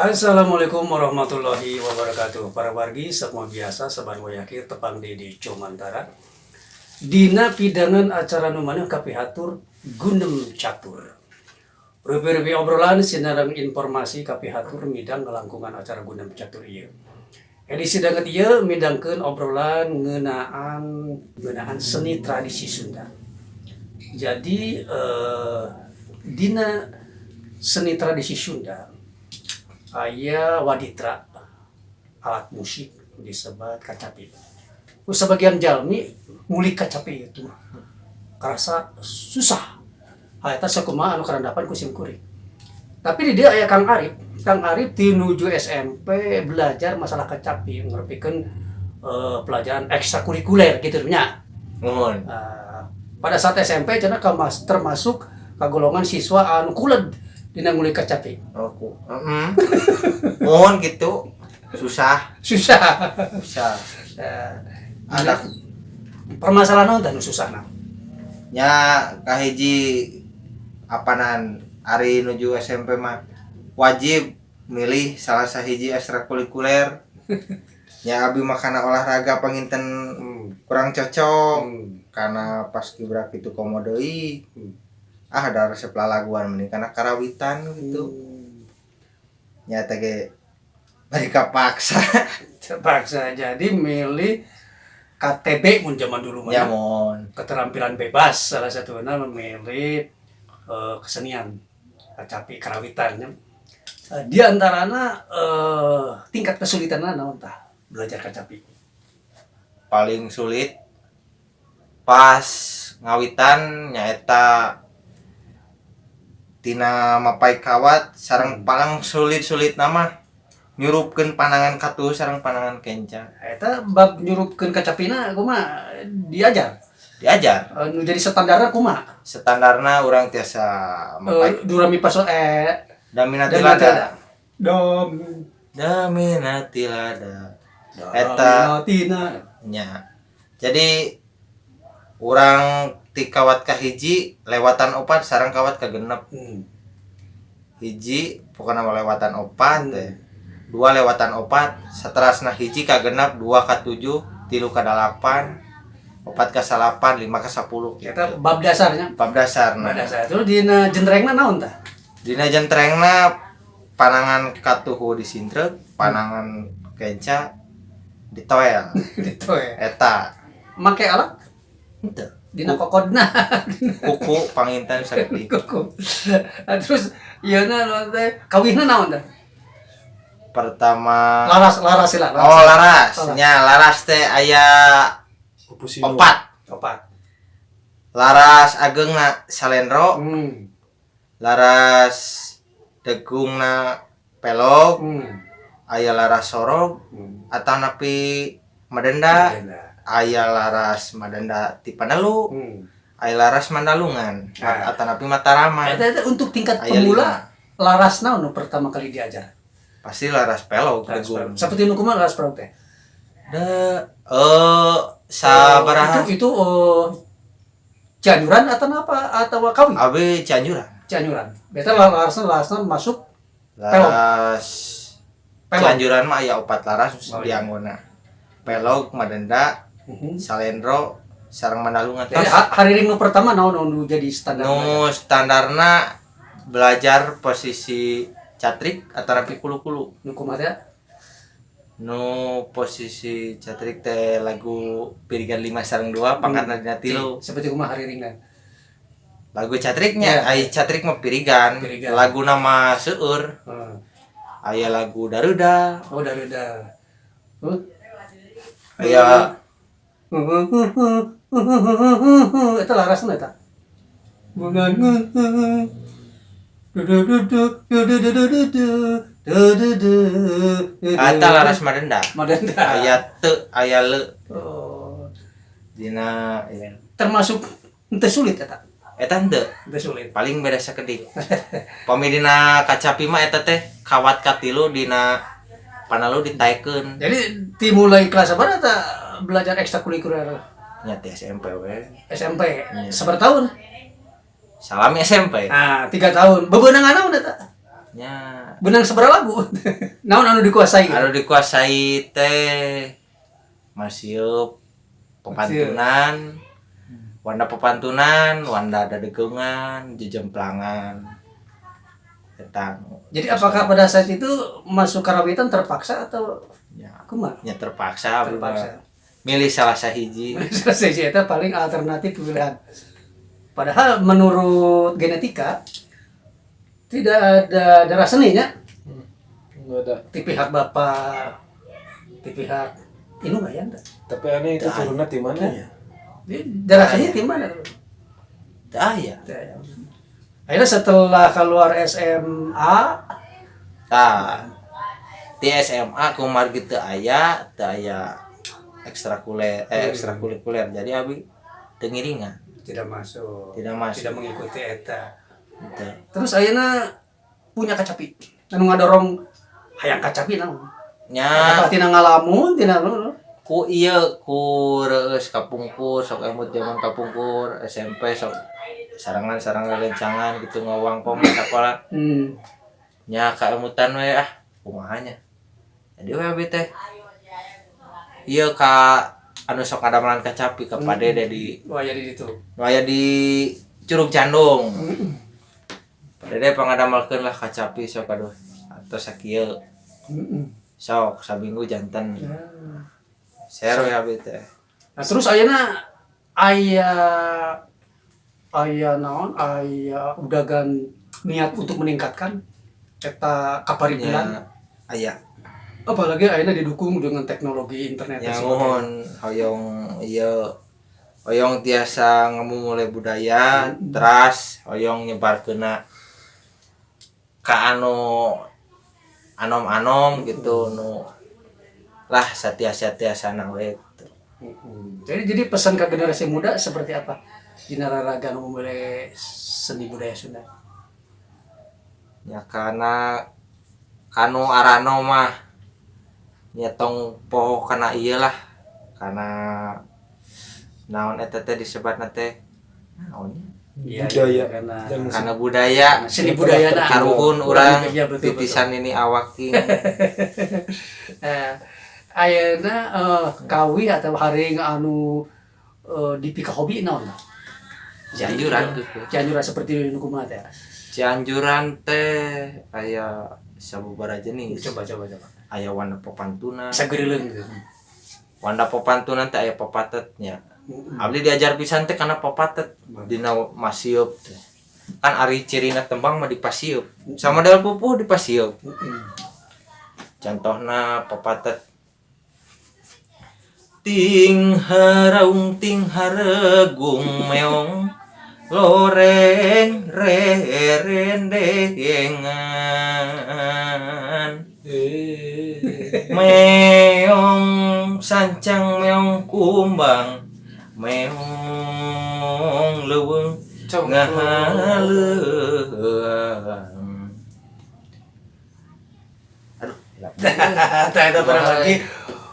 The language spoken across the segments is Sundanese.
Assalamualaikum warahmatullahi wabarakatuh. Para wargi semua biasa saban wayah tepang di Comantara. Dina pidangan acara nu maneh kapihatur Gunem Catur. Rupi-rupi obrolan sinareng informasi kapihatur midang ngelangkungan acara Gunem Catur ieu. Edisi danget ieu midangkeun obrolan ngeunaan ngeunaan seni tradisi Sunda. Jadi dina seni tradisi Sunda aya waditra alat musik disebut kacapi. Ku sebagian jalmi ngulik kacapi itu karasa susah. Ha, eta sakumaha anu karandapan ku sim kuring. Tapi di dieu aya Kang Arif. Kang Arif ti nuju SMP belajar masalah kacapi ngerepikeun pelajaran ekstrakurikuler gitu nya. Muhun. Pada saat SMP cenah termasuk kagolongan siswa anu kuled dina ngulik kacapi. Oh, ku. Heeh. Muhun gitu. Susah, Susah. Susah. Ada permasalahan naon tah nu susahna? Nya kahiji apanan ari nuju SMP mah wajib milih salah sahiji ekstrakurikuler. Nya abi mah kana olahraga panginten kurang cocok karena paskibra kitu komo deui. Ah, da resep lalaguan mending kana karawitan gitu. Nya teh ge bari kapaksa. Terpaksa jadi milih KTB mun zaman dulu mah Ya ya. Mon. Keterampilan bebas salah satunya memilih kesenian kacapi karawitan nya. Di antarana tingkat kesulitanna naon tah belajar kacapi? Paling sulit pas ngawitan nyaeta tina mapai kawat sareng paling sulit-sulit nama nyurupkeun panangan katuhu sareng panangan kenca. Eta bab nyurupkeun kacapina kumaha diajar? Diajar. Nu jadi standarna kumaha? Standarna urang tiasa mapai Do re mi fa sol Damina Damina tilada. Tilada. Dam Damina tilada. Eta. Damina tina. Nya, jadi urang ti kawat ka hiji lewatan opat sareng kawat ka genep. Hiji pokokna mah lewatan opat teh, dua lewatan opat, seterusna hiji ka genep, dua ka tujuh, tilu ka dalapan, opat ka salapan, lima ka 10 gitu. Eta bab dasarnya. Bab dasarna. Bab dasar. Terus dina jentrengna naon tah? Dina jentrengna panangan katuhu disintreuk, panangan kenca ditoel. Gitu ya. Eta. Make alat? Henteu. Dina kokodna. Kuku panginten sakedik. Kuku. Ah, terus ieu na teh kawihna naon tah? Pertama Laras, laras lah. Oh, laras. Laras. Nya laras teh aya Kupusino. Opat. Opat. Laras agengna salendro, laras degungna pelog, aya laras sorog atanapi madenda, Madenda. Aya laras madenda ti panelu, aya laras mandalungan Ah. atanapi mataraman. Eta untuk tingkat Aya pemula lima. Laras naon nu pertama kali diajar? Pasti laras pelog. Laras degung. pelog. Seperti nu kumaha laras pelog teh? Da sabaraha. Itu Cianjuran atau apa atau Kawi? Abi Cianjuran. Cianjuran. Berarti larasna larasna masuk pelog. Laras Pelog. Cianjuran mah aya opat laras Oh, iya. dianggona. Pelog, madenda, salendro, sareng mandalungan. Jadi hariring nu pertama naon nu jadi standar? Nu standarna belajar posisi catrik atau kulu-kulu. Nu kumaha teh? Nu posisi catrik teh lagu pirigan 5 sareng 2 pangkatna dina 3. Seperti kumaha hariringna? Lagu catriknya, Ya. ai catrik mah pirigan. Pirigan. Lagu nama seueur. Heeh. Aya lagu Daruda. Oh, Daruda. Huh? Aya. Itu larasna eta. Bukan. Eta laras Madenda. Madenda. Aya te, aya le. Oh. Dina ya. Termasuk henteu sulit eta. Eta henteu. Henteu sulit. Paling beda sakedik. Pami dina kacapi mah eta teh kawat katilu dina panalu ditaekeun. Jadi dimulai kelas apa eta belajar ekstrakurikuler? Nya teh SMP we. SMP. Iya. Seberapa tahun? Salami SMP. Nah, 3 tahun. Bebenangan naon eta? Nya. Benang sabaraha lagu? Naon anu dikuasai? Anu dikuasai teh masih pepantunan, wanda pepantunan, wanda dadegeungan, jejemplangan eta. Jadi apakah pada saat itu masuk karawitan terpaksa atau Ya, kumaha? nya terpaksa. Terpaksa. Milih salah sahiji. Selesai sih, itu paling alternatif pilihan. Padahal menurut genetika tidak ada darah seninya. Enggak ada. Di pihak bapak, di pihak ini nggak ya? Tapi aneh itu turunnya di mana ya? Darah seni di mana? Ah ya. Akhirnya setelah keluar SMA, Tah, di SMA kumargi teu aya ekstrakuler, ekstrakurikuler, jadi abi teu ngiringan. Tidak masuk, Tidak masuk. Tidak mengikuti eta. Teu. Terus akhirnya punya kacapi, anu ngadorong hayang kacapi naon? Nya. Apa tina ngalamun, tina nu? Ku ieu, ku reueus kapungkur, sok emut zaman kapungkur SMP, sok sarangan-sarangan rencangan gitu, ngawangkong di sakola. Nya kaemutan we, ah kumaha nya, jadi we abi teh ieu ka anu sok ngadamelan kacapi, ka Pak Dede di Wah, jadi itu. Nu aya di Curug Candung. Pak Dede pangadamelkeun lah kacapi, sok aduh atau sakieu. Sok saminggu janten share we abi teh. Nah, terus ayeuna aya aya naon, aya udagan niat untuk meningkatkan eta kaparibilan? Nya aya. Apalagi ayeuna didukung dengan teknologi internet nya dan sebagainya. Muhun, hoyong ieu, hoyong tiasa ngamumule budaya, teras hoyong nyebarkeunna ka anu anom-anom gitu, nu lah satiasa-tiasana we gitu. Jadi pesan ke generasi muda seperti apa? Dina raraga nu memulai seni budaya Sunda. Ya karena kanu aranom mah nya tong poho kana ieu lah, kana naon eta teh disebatna teh, naon nya? Iya, Budaya. iya, karena Jangan Kana budaya. Seni budaya na. Karuhun urang Iya, betul, betul. titisan ini awak. Ayeuna kawi atau haring anu dipika hobi naon? Cianjuran gitu. Cianjuran seperti nu kumaha teh? Cianjuran teh aya sababaraha jenis. Coba coba coba. Aya wanda popantunan. Sageureuleuh gitu. Wanda popantunan teh aya papatetnya. Abdi diajar pisan teh kana papatet dina masieup teh. Kan ari cirina tembang mah dipasieup. Sama model pupuh dipasieup. Contohna papatet ting haraung ting haregung meong loreng rerendengan meong sancang meong kumbang meong leuweung ngahaleuang, aduh. Tah, eta barang lagi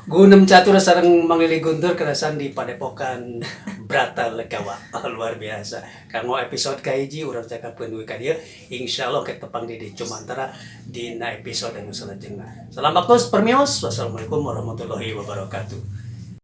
Gunem Catur sareng Mang Lili Guntur kerasan di Padepokan Brata Legawa. Luar biasa. Kanggo episode kahiji urang cakapkeun dugi ka dieu. Insyaallah ketepang di Cumantara dina episode anu salajengna. Salam waktu permios. Wassalamualaikum warahmatullahi wabarakatuh.